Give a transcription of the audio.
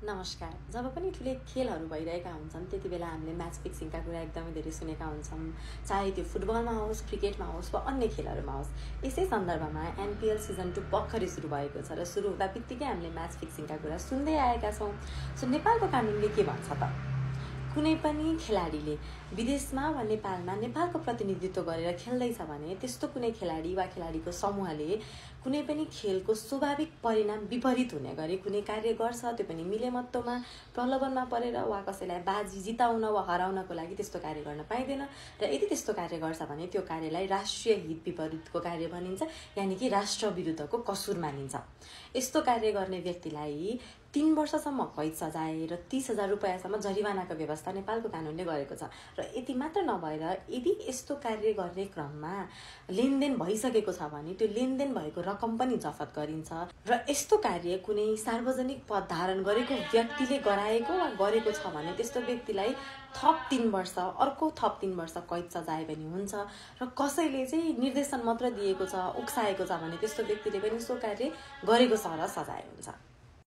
नमस्कार। जब पनि ठुलै खेलहरू भइरहेका हुन्छन् त्यतिबेला हामीले म्याच फिक्सिङका कुरा एकदमै धेरै सुनेका हुन्छौँ, चाहे त्यो फुटबलमा होस्, क्रिकेटमा होस् वा अन्य खेलहरूमा होस्। यसै सन्दर्भमा एनपीएल सिजन 2 भर्खरै सुरु भएको छ र सुरु हुँदा बित्तिकै हामीले म्याच फिक्सिङका कुरा सुन्दै आएका छौँ। सो नेपालको कानुनले के भन्छ त? कुनै पनि खेलाडीले विदेशमा वा नेपालमा नेपालको प्रतिनिधित्व गरेर खेल्दैछ भने त्यस्तो कुनै खेलाडी वा खेलाडीको समूहले कुनै पनि खेलको स्वाभाविक परिणाम विपरीत हुने गरी कुनै कार्य गर्छ, त्यो पनि मिलेमत्तोमा प्रलोभनमा परेर वा कसैलाई बाजी जिताउन वा हराउनको लागि त्यस्तो कार्य गर्न पाइँदैन। र यदि त्यस्तो कार्य गर्छ भने त्यो कार्यलाई राष्ट्रिय हित विपरीतको कार्य भनिन्छ, यानि कि राष्ट्र विरुद्धको कसुर मानिन्छ। यस्तो कार्य गर्ने व्यक्तिलाई 3 वर्षसम्म कैद सजाय र 30,000 रुपैयाँसम्म जरिवानाको व्यवस्था नेपालको कानुनले गरेको छ। र यति मात्र नभएर यदि यस्तो कार्य गर्ने क्रममा लेनदेन भइसकेको छ भने त्यो लेनदेन भएको रकम पनि जफत गरिन्छ। र यस्तो कार्य कुनै सार्वजनिक पद धारण गरेको व्यक्तिले गराएको वा गरेको छ भने त्यस्तो व्यक्तिलाई थप 3 वर्ष, अर्को थप 3 वर्ष कैद सजाय पनि हुन्छ। र कसैले चाहिँ निर्देशन मात्र दिएको छ, उक्साएको छ भने त्यस्तो व्यक्तिले पनि सो कार्य गरेको छ र सजाय हुन्छ।